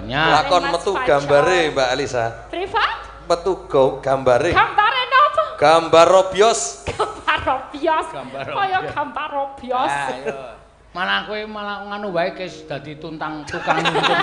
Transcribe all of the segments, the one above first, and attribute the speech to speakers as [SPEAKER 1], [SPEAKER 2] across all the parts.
[SPEAKER 1] Nya.
[SPEAKER 2] Lakon metu gambare Mbak Elisa.
[SPEAKER 3] Privat?
[SPEAKER 2] Metu gambare.
[SPEAKER 3] Gambare napa?
[SPEAKER 2] Gambar robios.
[SPEAKER 3] Gambar robios. Kaya gambar robios.
[SPEAKER 1] Ayo. Malah kowe malah nganu wae kes dadi tuntang tukang nuntun.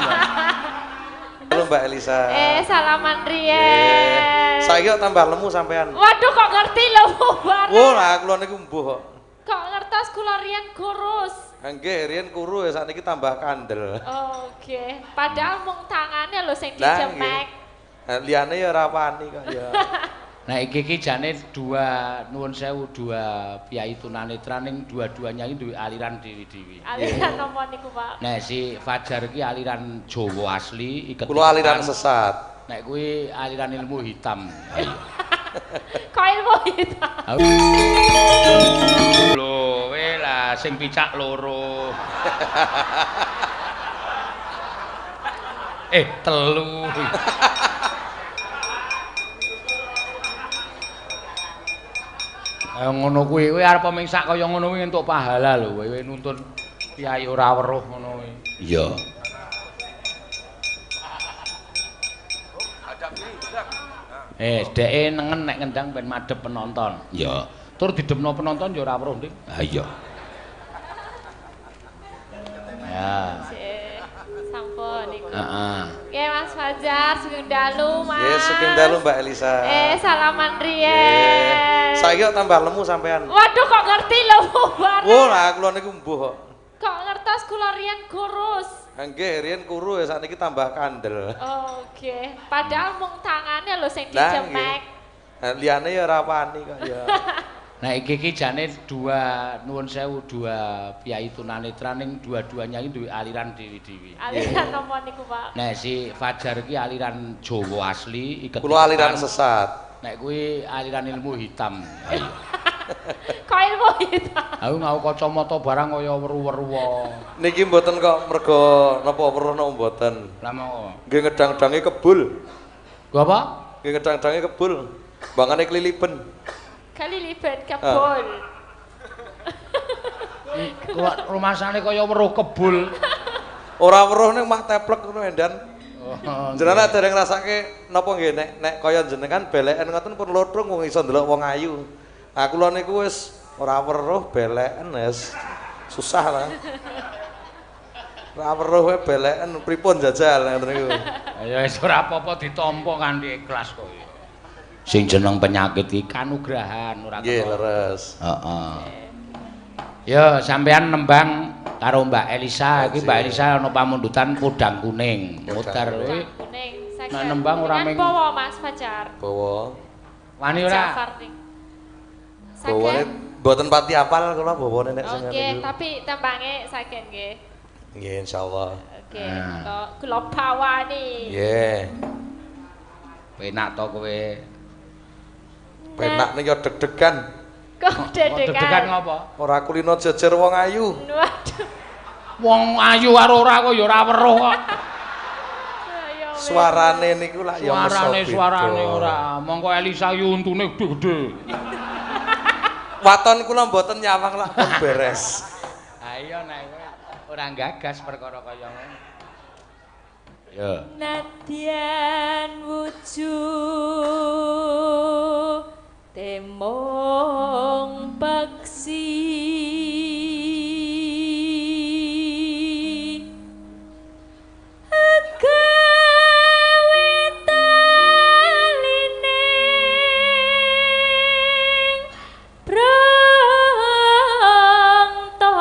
[SPEAKER 2] Halo Mbak Elisa.
[SPEAKER 3] Salaman riyen.
[SPEAKER 2] Saiki kok tambah lemu sampean.
[SPEAKER 3] Waduh kok ngerti lemu bareng.
[SPEAKER 2] Wah, lah kula niku mbuh kok.
[SPEAKER 3] Kok ngertos kula riyen kurus.
[SPEAKER 2] Nggih, riyen kuru ya sakniki tambah kandel.
[SPEAKER 3] Oke, padahal mung tangane lho sing dicemek.
[SPEAKER 2] Lah liyane ya ora wani kok ya.
[SPEAKER 1] Nah iki iki jane dua nuwun sewu dua piyai tunanetra ning dua-duanya iki duwe aliran dhewe-dhewe.
[SPEAKER 3] Aliran napa niku, Pak?
[SPEAKER 1] Nah si Fajar iki aliran Jawa asli, iket.
[SPEAKER 2] Kula aliran sesat.
[SPEAKER 1] Nek kuwi aliran ilmu hitam.
[SPEAKER 3] Kok ilmu hitam?
[SPEAKER 1] Lho, we lah sing picak loro. Telu. Ngono kuwi, kowe arep mingsak kaya ngono kuwi entuk pahala lho, kowe nuntun piyai ora weruh ngono kuwi. Iya. Dheke nengen nek ngendang ben madhep penonton. Iya. Tur didemno penonton ya ora weruh, Dik. Ha iya. Ya.
[SPEAKER 3] Sampun niku.
[SPEAKER 1] Heeh.
[SPEAKER 3] Nggih Mas Fajar, sugeng dalu Mas.
[SPEAKER 2] Nggih, sugeng dalu Mbak Elisa.
[SPEAKER 3] Salaman riyen.
[SPEAKER 2] Saiki kok tambah lemu sampean.
[SPEAKER 3] Waduh kok ngerti lemu bareng.
[SPEAKER 2] Wah, lah kula niku mbuh kok.
[SPEAKER 3] Kok ngertos kula riyen kurus.
[SPEAKER 2] Nggih, riyen kuru ya sakniki tambah kandel.
[SPEAKER 3] Oke, padahal mung tangane lho sing dicemek.
[SPEAKER 2] Lah liyane ya ora wani kok ya.
[SPEAKER 1] Nah iki iki jane dua nuwun sewu dua piyai tunanetra ning dua-duanya iki duwe aliran dhewe-dhewe.
[SPEAKER 3] Aliran napa niku, Pak?
[SPEAKER 1] Nah si Fajar iki aliran Jawa asli, iket.
[SPEAKER 2] Kula aliran sesat.
[SPEAKER 1] Nek kuwi aliran ilmu hitam.
[SPEAKER 3] Kok ilmu hitam?
[SPEAKER 1] Aku ngau kacamata barang kaya weru-weru.
[SPEAKER 2] Niki mboten kok mergo napa weruh napa mboten.
[SPEAKER 1] Lah monggo.
[SPEAKER 2] Nggih ngedang-dange kebul.
[SPEAKER 1] Nggo apa?
[SPEAKER 2] Nggih ngedang-dange kebul. Bangane klilipen.
[SPEAKER 3] Kalilipen kebul.
[SPEAKER 1] Kok rumasane kaya weruh kebul.
[SPEAKER 2] Ora weruh ning mah teplek ngono endan. Jenengan dereng ngrasake napa nggih nek nek kaya jenengan beleken ngoten pun lothong wong iso ndelok wong ayu. Ah kula niku wis ora weruh beleken wis susah lah. Ora weruh wae beleken pripun jajal ngoten niku.
[SPEAKER 1] Ya wis ora apa-apa ditampa kanthi ikhlas kok. Sing jeneng penyakit iki kanugrahan ora
[SPEAKER 2] nggih leres.
[SPEAKER 1] Heeh. Ya sampean nembang karo Mbak Elisa iki. Mbak Elisa ana pamundutan podang kuning. Mutar kuwi.
[SPEAKER 3] Kuning.
[SPEAKER 1] Nek nembang ora ming
[SPEAKER 3] bawa Mas Fajar.
[SPEAKER 2] Bawa.
[SPEAKER 1] Wani ora?
[SPEAKER 2] Bawane mboten pati apal kula bawane nek sing
[SPEAKER 3] ngene iki. Oke, tapi tembange saged nggih.
[SPEAKER 2] Nggih insyaallah.
[SPEAKER 3] Oke, kok kula bawani.
[SPEAKER 2] Nggih.
[SPEAKER 1] Penak to kowe.
[SPEAKER 2] Penak ning ya deg-degan.
[SPEAKER 3] Kok deg-degan
[SPEAKER 1] ngopo?
[SPEAKER 2] Ora kulino jejer wong ayu.
[SPEAKER 3] Waduh.
[SPEAKER 1] Wong ayu karo ora kok ya ora weruh kok.
[SPEAKER 2] Suarane niku lak ya
[SPEAKER 1] mesake. Suarane ora. Mongko Elisa yu untune gede-gede.
[SPEAKER 2] Waton kula mboten nyawang lak pun beres.
[SPEAKER 1] Ha iya nek kowe ora gagas perkara kaya ngono. Ya.
[SPEAKER 3] Nadyan wujud temong paksi agawe talining prangta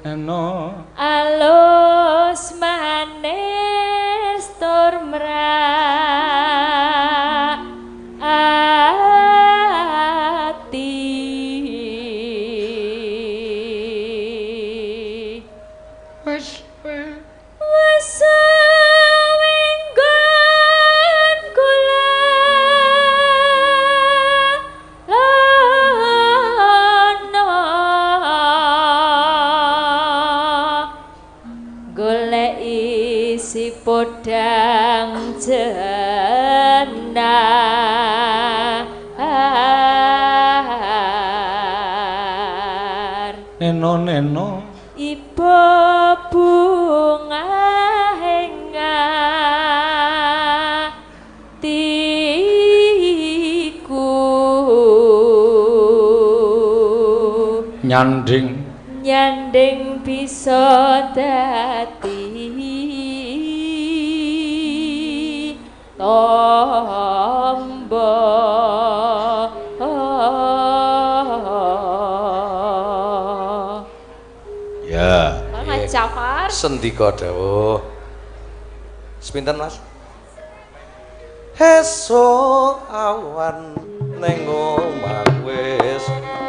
[SPEAKER 1] eno
[SPEAKER 3] alus manis tur mrak ati
[SPEAKER 1] wis
[SPEAKER 3] wis winggon kula lana goleki si podang jenar.
[SPEAKER 2] Neno neno
[SPEAKER 3] Iba bunga atiku
[SPEAKER 1] nyanding
[SPEAKER 3] nyanding bisa dadi tombo.
[SPEAKER 1] Ya.
[SPEAKER 3] Mas Jafar.
[SPEAKER 2] Sendika dawuh. Sepinten, Mas? Esuk awan ning omah wis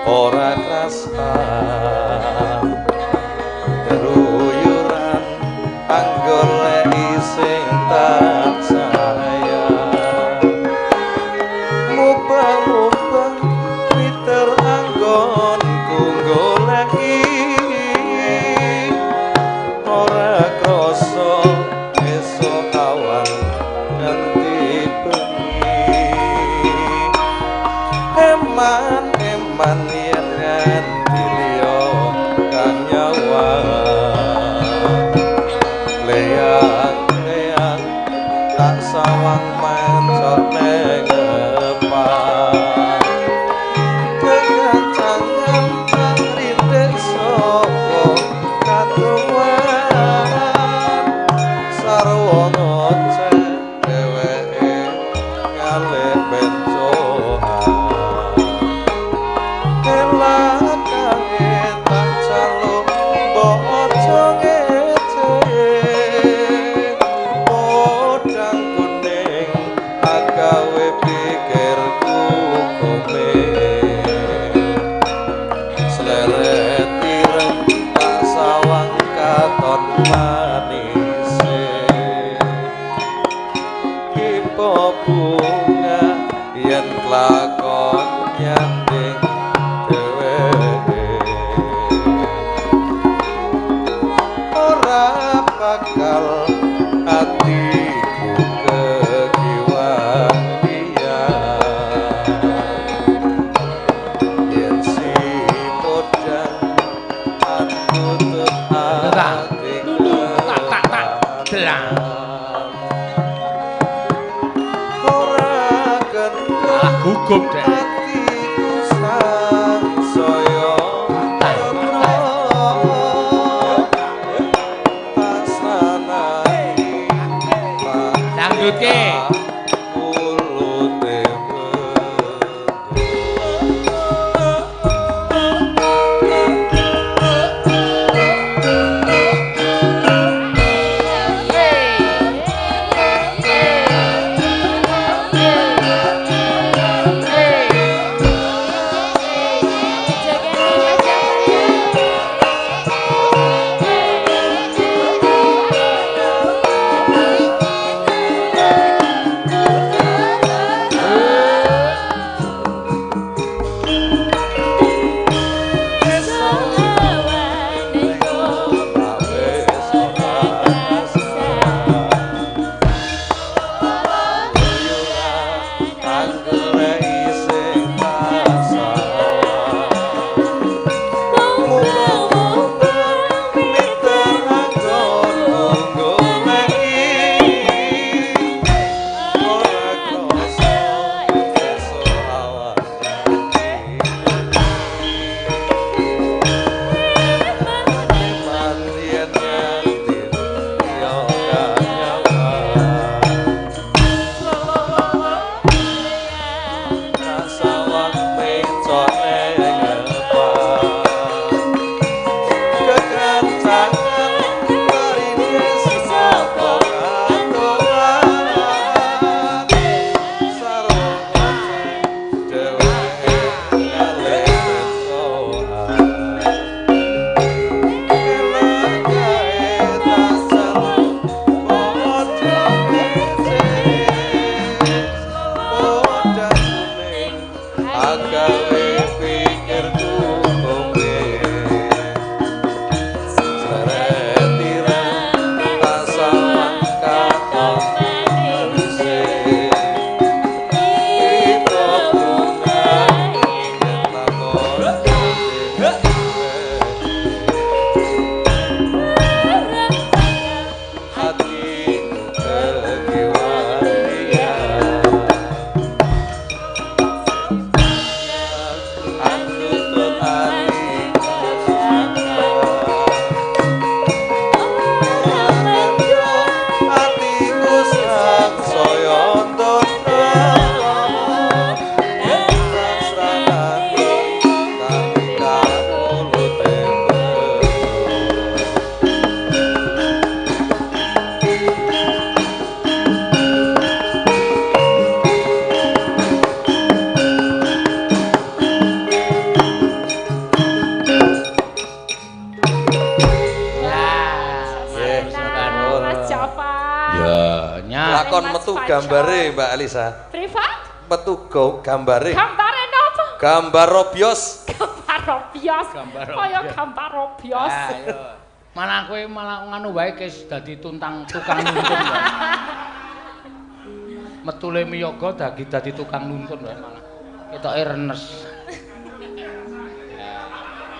[SPEAKER 2] ora krasan. Keluyuran anggoleki sing tak sayang. Mubah-mubah Twitter anggonku goleki. Ora krasa esuk awan nganti bengi. Eman eman yen nganti liya kang nyawang. Leyang leyang tak sawang mancot neng epang. Kekancangan tak rindik saka katuwan. Sarwa ngoceh dheweke ngalih bencoan. Kelakane tak jaluk mbok aja ngece. Podang kuning agawe pikirku kome. Sleret ireng tak sawang katon manise. Iba bunga yen kelakon nyanding dheweke. Ora bakal atiku kekiwan-kian. Yen si podang atutut atiku
[SPEAKER 1] Tak tak tak delang.
[SPEAKER 2] Ora kendel
[SPEAKER 1] Malah gugup dek.
[SPEAKER 2] atiku sangsaya tentra. Tasnanani
[SPEAKER 1] Dangdutke.
[SPEAKER 2] Mulute
[SPEAKER 3] Hey.
[SPEAKER 1] Ya, nya.
[SPEAKER 2] Lakon metu gambare Mbak Elisa.
[SPEAKER 3] Privat?
[SPEAKER 2] Metu gambare.
[SPEAKER 3] Gambare napa?
[SPEAKER 2] Gambar robios.
[SPEAKER 3] Gambar robios. Kaya gambar robios.
[SPEAKER 1] Ayo. Malah kowe malah nganu wae kes dadi tuntang tukang nuntun wae. Metule miyaga dadi dadi tukang nuntun wae malah. Ketoke renes.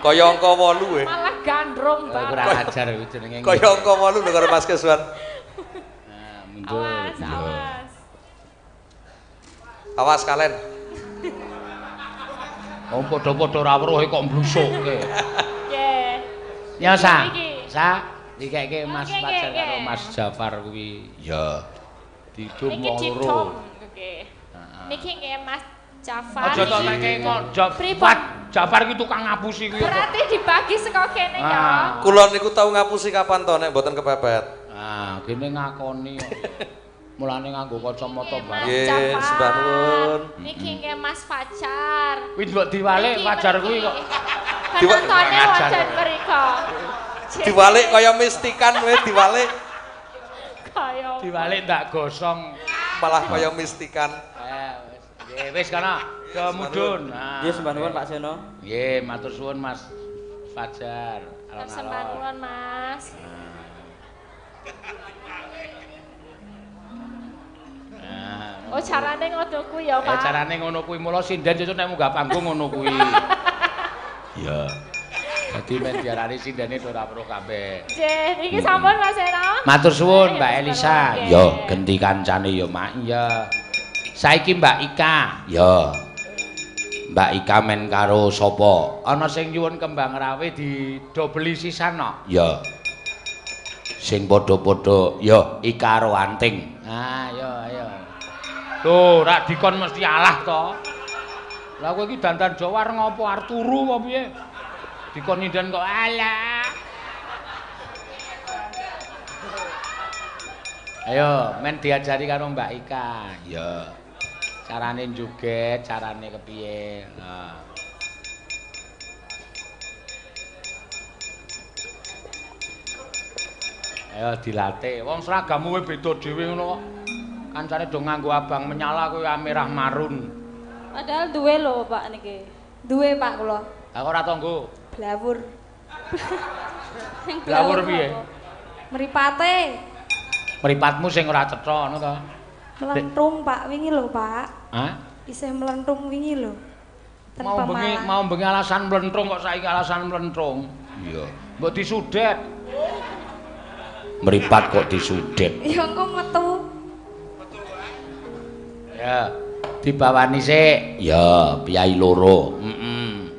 [SPEAKER 2] Kaya angka 8 e.
[SPEAKER 3] Malah gandrung banget.
[SPEAKER 1] Kurang ajar kuwi jenenge.
[SPEAKER 2] Kaya angka 8 lho karo Mas Keswan.
[SPEAKER 1] Nah, mundur.
[SPEAKER 3] Awas, awas.
[SPEAKER 2] Awas kalen.
[SPEAKER 1] Wong padha-padha ora weruh kok mblusukke.
[SPEAKER 3] Nggih.
[SPEAKER 1] Ya sa. Sa, dikeke Mas Fajar karo Mas Jafar kuwi. Ya. Didum wong loro.
[SPEAKER 3] Nggih. Niki nggih Mas Jafar.
[SPEAKER 1] Aja tok teke kok Jafar. Jafar ki tukang ngapusi kuwi.
[SPEAKER 3] Berarti dibagi saka kene ya.
[SPEAKER 2] Kula niku tau ngapusi kapan to nek mboten kepepet.
[SPEAKER 1] Ah, kene ngakoni kok. Mulane nganggo kacamata bareng.
[SPEAKER 2] Nggih, sembah nuwun.
[SPEAKER 3] Niki nggih Mas Fajar.
[SPEAKER 1] Kuwi mbok diwalik Fajar kuwi kok.
[SPEAKER 3] Penontone wonten mriko.
[SPEAKER 2] Diwalik kaya mistikan kowe diwalik.
[SPEAKER 3] Kaya
[SPEAKER 1] diwalik ndak gosong.
[SPEAKER 2] Malah kaya mistikan.
[SPEAKER 1] Eh wis. Nggih, wis kana. Ke mudhun.
[SPEAKER 4] Nggih, sembah nuwun Pak Seno.
[SPEAKER 1] Nggih, matur suwun Mas Fajar.
[SPEAKER 3] Alon-alon. Sembah nuwun Mas. Oh, carane ngono kuwi ya, Pak.
[SPEAKER 1] Carane ngono kuwi mula sinden sesuk nek munggah panggung ngono kuwi. Iya. Dadi men diarani sindene ora weruh kabeh.
[SPEAKER 3] Nggih, niki sampun Mas Seno.
[SPEAKER 1] Matur suwun Mbak Elisa. Ya, genti kancane ya, Mak. Ya. Saiki Mbak Ika. Ya. Mbak Ika men karo sapa? Ana sing nyuwun kembang rawe didobeli sisan no? Ya. Sing padha-padha ya Ika karo Anting. Ah, ayo ayo. Lho, rak dikon mesti alah to. Lah kowe iki dandan Jawa arep ngopo arep turu apa piye? Dikon nyinden kok alah. Ayo, men diajari karo Mbak Ika. Ya. Carane joget, carane kepiye. Nah. Ayo dilatih. Wong seragammu kowe beda dhewe ngono kok. Kancane do nganggo abang menyala kowe merah marun.
[SPEAKER 5] Padahal duwe lho Pak niki. Duwe Pak kula.
[SPEAKER 1] Lah kok ora tanggo?
[SPEAKER 5] Blawur.
[SPEAKER 1] Blawur piye?
[SPEAKER 5] Mripate.
[SPEAKER 1] Mripatmu sing ora cetha ngono to.
[SPEAKER 5] Mlentung Pak wingi lho Pak.
[SPEAKER 1] Hah?
[SPEAKER 5] Isih mlentung wingi lho.
[SPEAKER 1] Mau bengi alasan mlentung kok saiki alasan mlentung. Iya. Mbok disudet. Mripat kok disudet.
[SPEAKER 5] Ya engko metu.
[SPEAKER 1] Ya, dibawani sik. Ya, piyai loro. Heeh.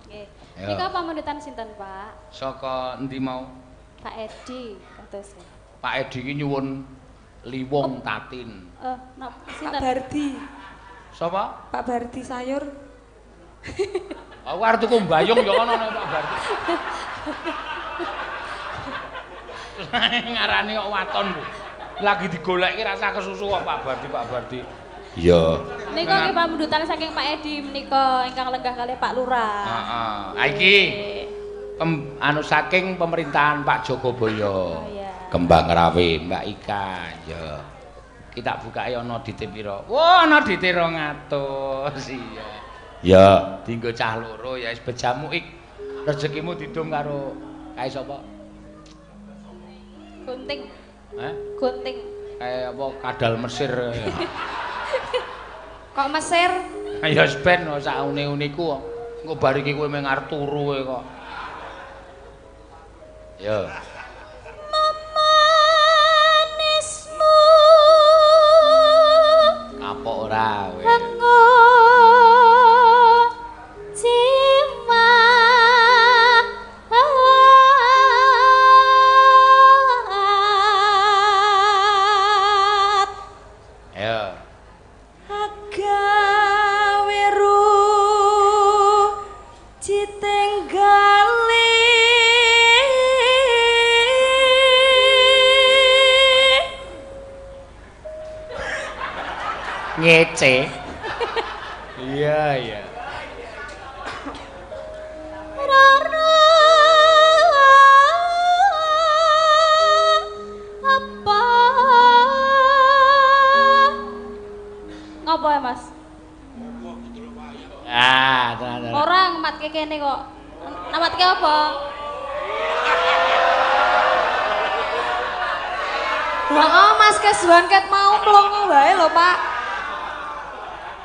[SPEAKER 5] Nggih. Nika pamundutan sinten, Pak?
[SPEAKER 1] Saka endi mau?
[SPEAKER 5] Pak Edi kados.
[SPEAKER 1] Pak Edi iki nyuwun Liwung Tatin.
[SPEAKER 5] Napa sinten?
[SPEAKER 6] Pak Bardi.
[SPEAKER 1] Sapa?
[SPEAKER 6] Pak Bardi sayur.
[SPEAKER 1] Aku arep tuku mbayung ya kono Pak Bardi. Ngarani kok waton, Bu. Lagi digoleki rasa kesusu kok Pak Bardi, Pak Bardi. Iya.
[SPEAKER 5] Nika nggih pamundutan saking Pak Edi menika ingkang lenggah kalih Pak Lurah.
[SPEAKER 1] Heeh. Ha iki anu saking pemerintahan Pak Jogoboyo.
[SPEAKER 5] Oh, iya.
[SPEAKER 1] Kembang Rawe, Mbak Ika. Ya. Kita bukake ana dite pira? Wah, ana dite 200. Iya. Ya, dienggo cah loro ya wis bejamu ik. Rezekimu didum karo kae sapa?
[SPEAKER 5] Gunting.
[SPEAKER 1] Hah?
[SPEAKER 5] Gunting.
[SPEAKER 1] Kayak apa kadal Mesir.
[SPEAKER 6] Kok Mesir?
[SPEAKER 1] Ya wis ben sak une-uniku kok. Engko bar iki kowe mung arep turu kowe kok. Ya.
[SPEAKER 5] Memanismu.
[SPEAKER 1] Kapok ora kowe. Ngece. Iya, iya.
[SPEAKER 5] Rara kene kok. Namatke apa?
[SPEAKER 4] Heeh, Mas Keswan ket mau mlongo wae lho, Pak.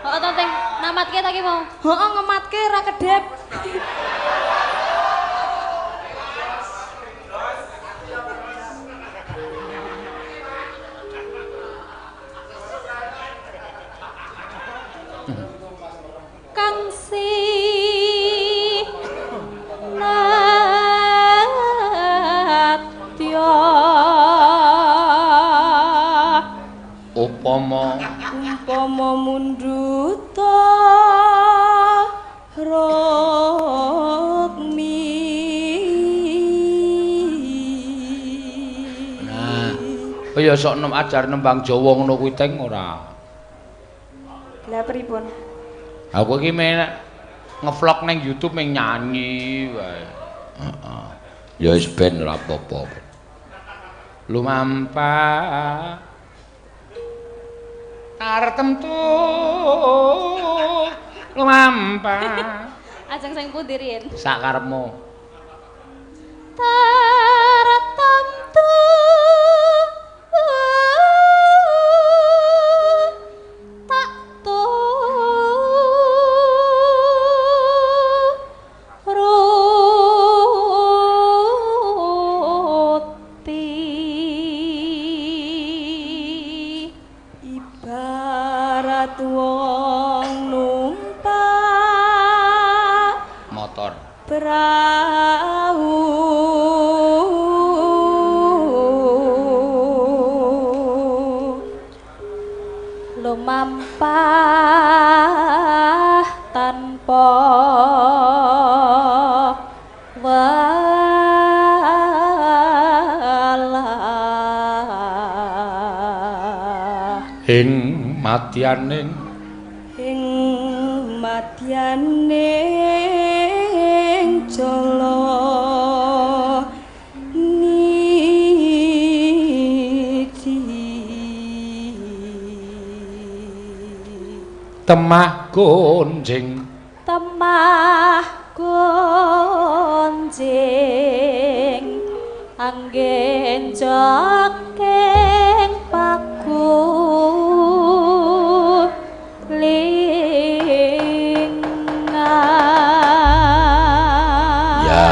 [SPEAKER 5] Heeh to, Teng. Namatke ta ki mau?
[SPEAKER 4] Heeh, ngematke ra kedep.
[SPEAKER 5] Kang si natya
[SPEAKER 1] Upama
[SPEAKER 4] umpama mundhuta rukmi.
[SPEAKER 1] Nah, oh ya sok nem ajar nembang Jawa ngono kuwi Teng ora.
[SPEAKER 4] Lah pripun?
[SPEAKER 1] Aku iki men ngevlog ning YouTube meng nyanyi wae. Heeh. Ya wis ben ora apa-apa. Lumampah tartemtu lumampah.
[SPEAKER 5] Ajeng sing pundi riyen?
[SPEAKER 1] Sak karepmu.
[SPEAKER 5] Tartemtu tak turuti
[SPEAKER 4] ibarat wong numpak
[SPEAKER 1] motor
[SPEAKER 4] prau
[SPEAKER 5] lumampah tanpa welah
[SPEAKER 1] ing madyaning
[SPEAKER 4] ing madyaning jala niji
[SPEAKER 1] temah gonjing
[SPEAKER 5] temah gonjing anggen joking paku lingan.
[SPEAKER 1] Ya,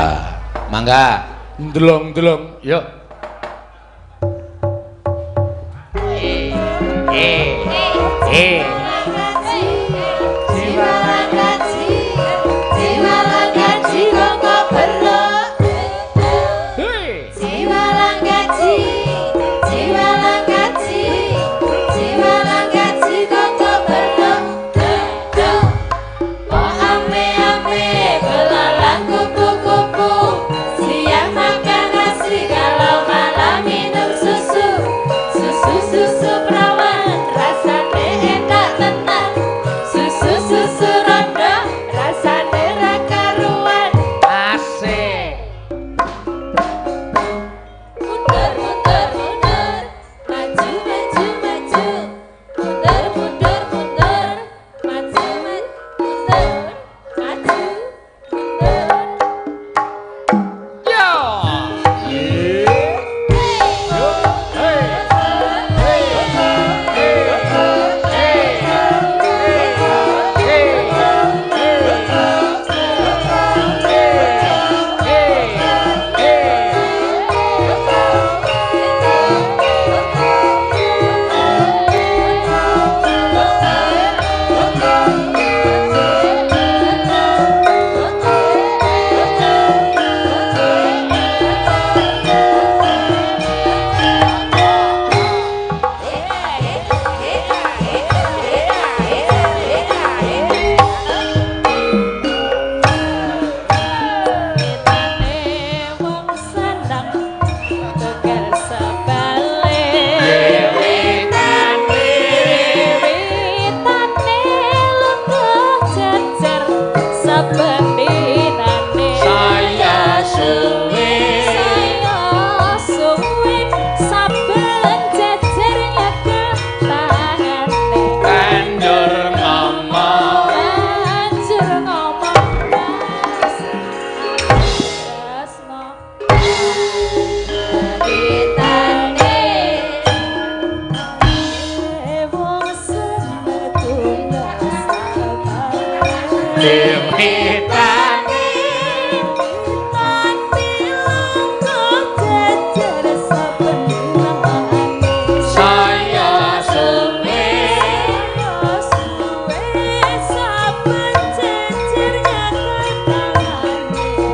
[SPEAKER 1] mangga ndelong-ndelong yuk. Eh eh eh
[SPEAKER 3] susu perawan rasane enak.
[SPEAKER 1] Wiwitane saya suwe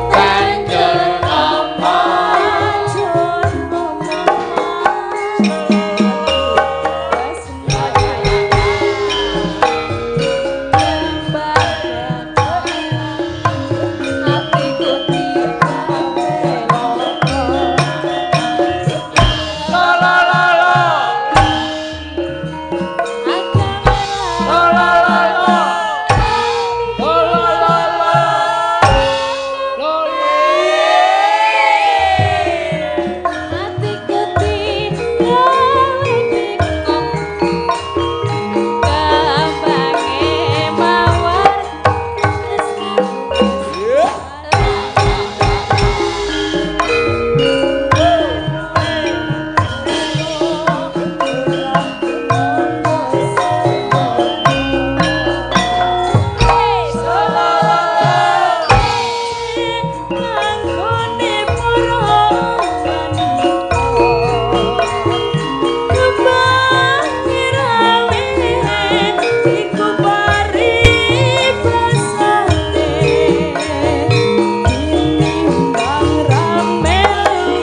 [SPEAKER 1] banjur ngomong la la la la la la la la la la la la la.
[SPEAKER 5] Atiku tinggal bingung, kambange mawar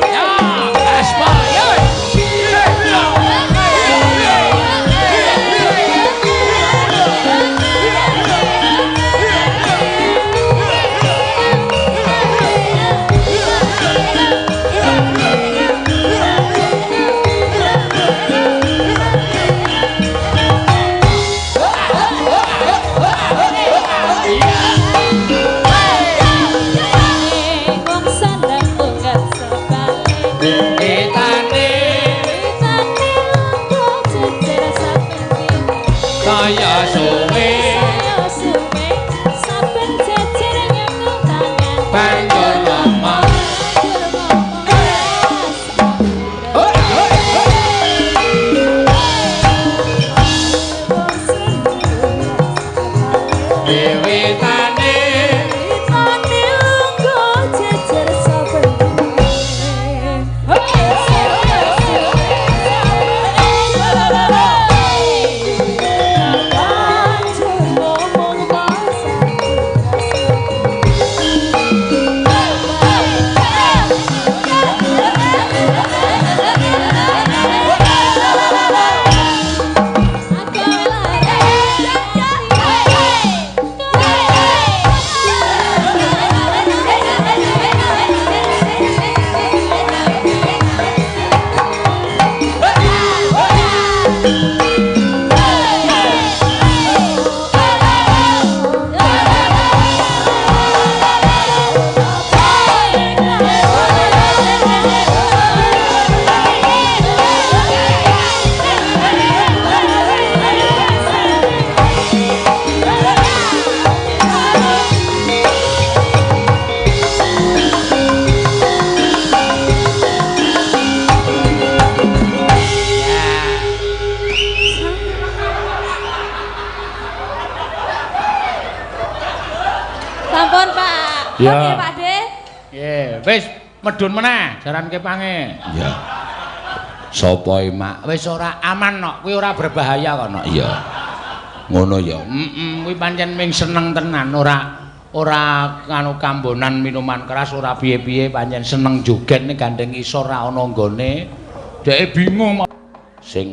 [SPEAKER 1] Ya, gaspol yo.
[SPEAKER 5] Wong seneng tunggal sekali.
[SPEAKER 1] Wiwitane
[SPEAKER 5] Witane lungguh jejer saben dina.
[SPEAKER 1] saya suwe
[SPEAKER 5] Saya suwe saben jejer nyekel tangan.
[SPEAKER 1] banjur ngomong
[SPEAKER 5] Banjur ngomong mas.
[SPEAKER 1] Wiwitane
[SPEAKER 5] Witane lungguh jejer saben dina. Banjur ngomong mas. Sampun, Pak.
[SPEAKER 1] Ya.
[SPEAKER 5] Oke, Pak De.
[SPEAKER 1] Nggih, wis medhun meneh jaran kepange. Iya. Sapa mak? Wis ora aman nok, kuwi ora berbahaya kok nok. Iya. Ngono ya. Heeh, kuwi pancen ming seneng tenan, ora ora nganu kambonan minuman keras, ora piye-piye, pancen seneng joget ning gandeng isor ora ana nggone. Dheke bingung. Sing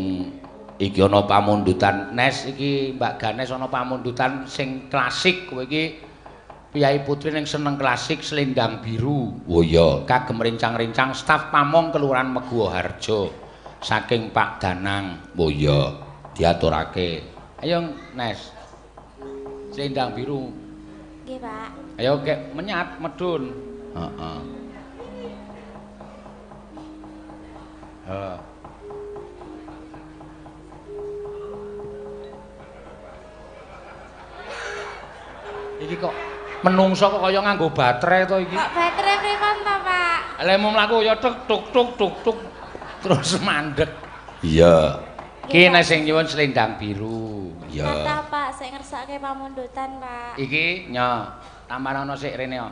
[SPEAKER 1] iki ana pamundutan Nes iki Mbak Ganes ana pamundutan sing klasik kowe iki Piyai putri ning seneng klasik selendang biru. Oh iya, kagem rencang-rencang staf pamong Kelurahan Meguwoharjo saking Pak Danang. Oh iya, diaturake. Ayo Nes. Selendang biru.
[SPEAKER 5] Nggih, Pak.
[SPEAKER 1] Ayo kek menyat medun. Heeh. Heeh. Iki kok menungso kok kaya nganggo baterai to iki.
[SPEAKER 4] Kok baterai pripun to, Pak?
[SPEAKER 1] Lek mung mlaku ya tuk tuk tuk tuk tuk terus mandek. Iya. Ki nek sing nyuwun selendang biru. Ya.
[SPEAKER 5] Kathah Pak sing ngersake pamundutan, Pak.
[SPEAKER 1] Iki nyo, tambahan ana sik rene yo.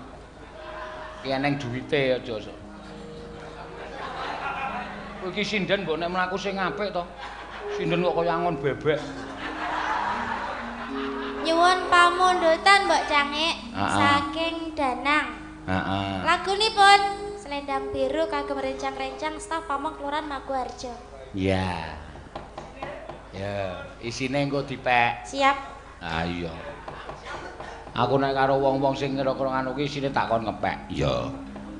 [SPEAKER 1] Ki eneng duwite aja sok. Iki sinden mbok nek mlaku sing apik to. Sinden kok kaya angon bebek.
[SPEAKER 5] Nyuwun pamundutan Mbok Cangik saking Danang.
[SPEAKER 1] Heeh.
[SPEAKER 5] Lagunipun Selendang Biru kagem rencang-rencang staf Pamong Kelurahan Maguwoharjo.
[SPEAKER 1] Iya. Ya, isine engko dipek.
[SPEAKER 5] Siap.
[SPEAKER 1] Ah iya. Aku nek karo wong-wong sing kira-kira ngono kuwi isine tak kon ngepek. Iya.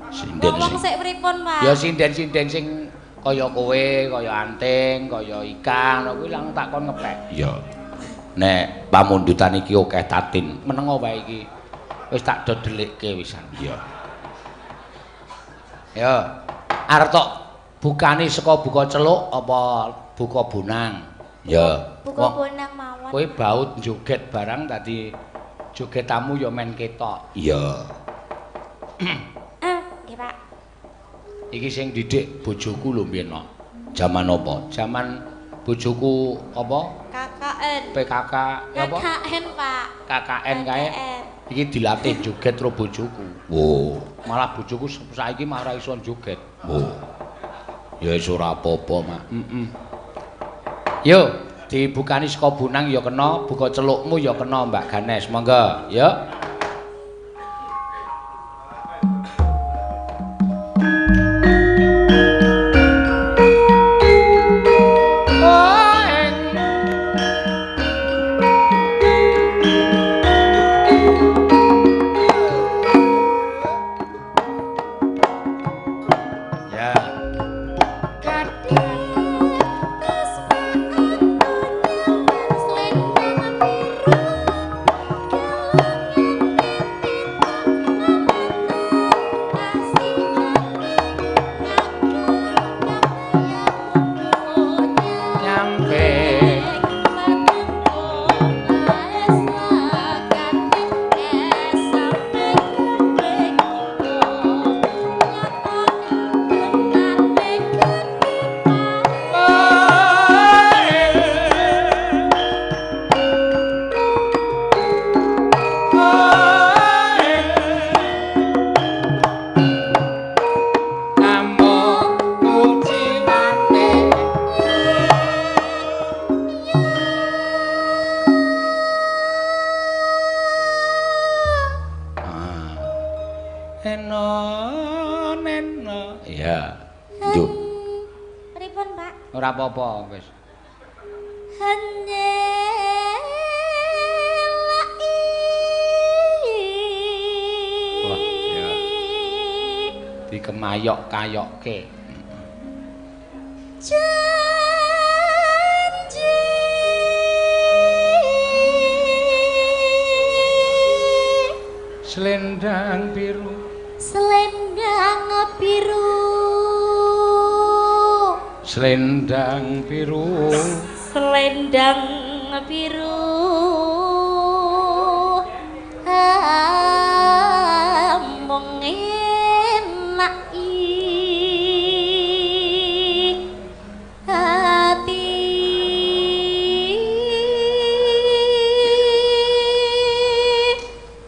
[SPEAKER 1] Sinden
[SPEAKER 5] wong sik pripun, Pak?
[SPEAKER 1] Ya sinden-sinden sing kaya kowe, kaya Anting, kaya Ika ngono kuwi lang tak kon ngepek. Iya. Nek pamundutan iki akeh tatin, menengo wae iki. Wis tak dodelikke wisan. Iya. Ya, arep tok bukane saka buka celuk apa buka bonang? Ya,
[SPEAKER 5] buka bonang mawon.
[SPEAKER 1] Kowe baut joget barang dadi jogetamu ya men ketok. Iya.
[SPEAKER 5] Nggih, Pak.
[SPEAKER 1] Iki sing didik bojoku lho mbiyen kok. Jaman apa? Jaman bojoku apa?
[SPEAKER 5] KKN.
[SPEAKER 1] PKK apa?
[SPEAKER 5] KKN, Pak.
[SPEAKER 1] KKN kae. Iki dilatih joget karo bojoku. Wo, malah bojoku saiki malah ora iso joget. Wo. Ya wis ora apa-apa, Mak. Heeh. Yo, dibukani saka bonang ya kena, buka celukmu ya kena Mbak Ganes. Monggo, yo. Apa-apa wis. Wah, ya. Dikemayok-kayokke.
[SPEAKER 5] Janji.
[SPEAKER 1] Selendang biru.
[SPEAKER 5] Selendang biru.
[SPEAKER 1] Selendang biru.
[SPEAKER 5] Selendang biru. Amung enak hati.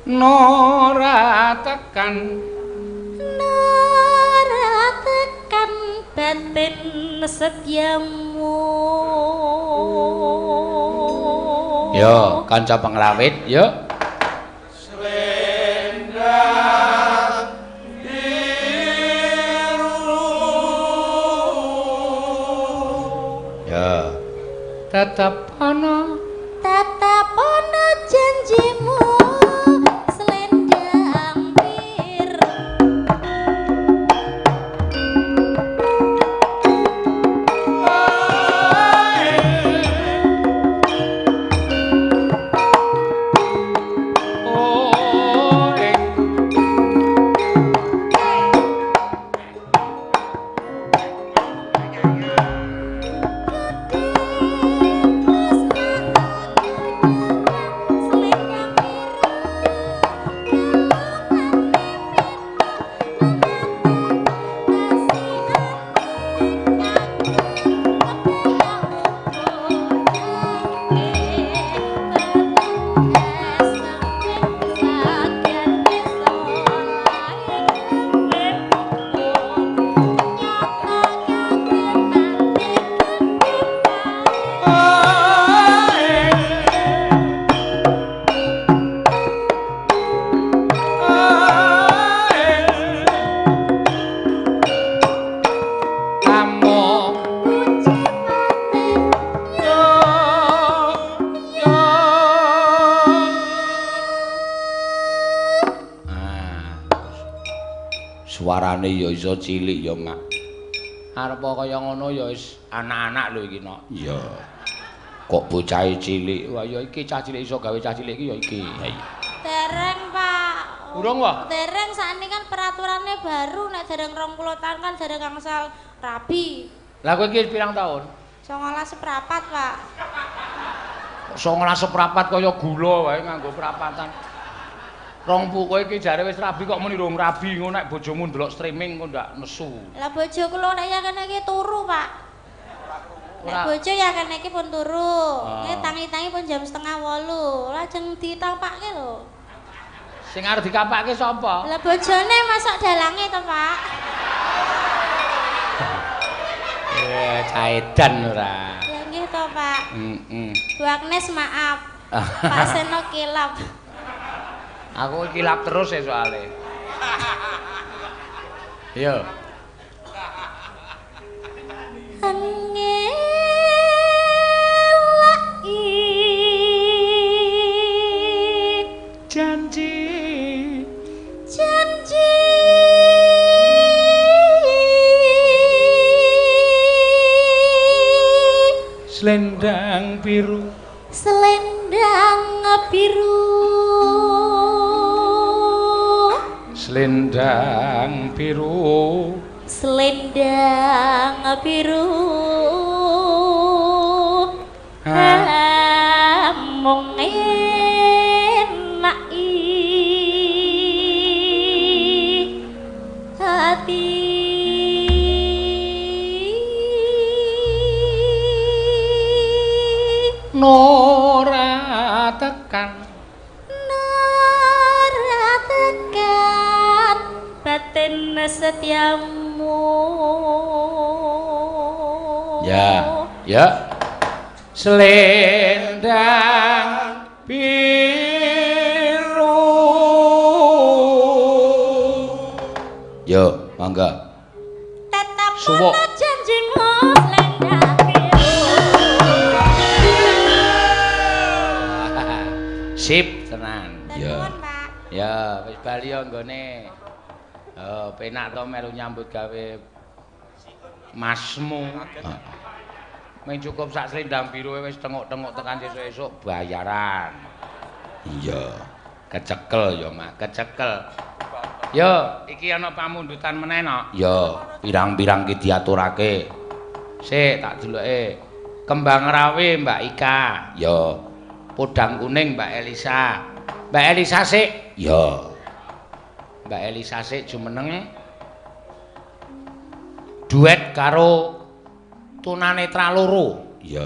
[SPEAKER 1] Nora tekan.
[SPEAKER 5] Nora tekan batin setiamu.
[SPEAKER 1] Yo, kanca pengrawit, yo.
[SPEAKER 2] Selendang biru.
[SPEAKER 1] Ya. Tetep ana,
[SPEAKER 5] tetep ana janjimu. Selendang biru.
[SPEAKER 1] Sepurane ya iso cilik ya, Mak. Arep kaya ngono ya wis anak-anak lho iki, Nok. Iya. Kok bocahe cilik? Wah, ya iki cah cilik iso gawe cah cilik iki ya iki. Ha iya.
[SPEAKER 5] Dereng, Pak.
[SPEAKER 1] Urung wae?
[SPEAKER 5] Dereng, sakniki kan peraturannya baru nek dereng 20 tahun kan dereng angsal rabi.
[SPEAKER 1] Lah kowe iki pirang tahun?
[SPEAKER 5] 19 seprapat, Pak.
[SPEAKER 1] 19 seprapat kaya gula wae nganggo perapatan. Rong pu kowe iki jare wis rabi kok muni rong rabi ngono nek bojomu ndelok streaming kok ndak nesu.
[SPEAKER 5] Lah bojo kula nek ya kene iki turu, Pak. Nek bojo ya kene iki pun turu. Nggih tangi-tangi pun jam 7:30. Lajeng ditampake lho.
[SPEAKER 1] Sing arep dikapake sapa?
[SPEAKER 5] Lah bojone masak dalange to, Pak.
[SPEAKER 1] Caedan ora.
[SPEAKER 5] Lah nggih to, Pak.
[SPEAKER 1] Heeh.
[SPEAKER 5] Bu Agnes maaf. Pak Seno kilap.
[SPEAKER 1] Aku kilap terus ya soalnya. Yo. Janji
[SPEAKER 5] janji
[SPEAKER 1] selendang biru,
[SPEAKER 5] selendang biru,
[SPEAKER 1] selendang biru,
[SPEAKER 5] selendang biru, mung enak hati.
[SPEAKER 1] Nora tekan,
[SPEAKER 5] nora tekan batin setiamu.
[SPEAKER 1] Ya, ya. Selendang biru. Yo, mangga.
[SPEAKER 5] Tetap
[SPEAKER 1] suwuk
[SPEAKER 5] janjimu selendang biru.
[SPEAKER 1] Sip tenan.
[SPEAKER 5] Ya.
[SPEAKER 1] Ya, wis bali yo nggone. Oh, penak to melu nyambut gawe masmu. Mung cukup sak selendang biru wis tengok-tengok tekan sesuk-esuk bayaran. Iya. Kecekel ya, Mak, kecekel. Yo, iki ana pamundutan meneh, Nok. Ya, pirang-pirang ki diaturake. Sik tak deloke. Kembang rawe Mbak Ika. Ya. Podang kuning Mbak Elisa. Mbak Elisa sik. Ya. Mbak Elisa sik jumeneng duet karo tunanetra loro. Ya.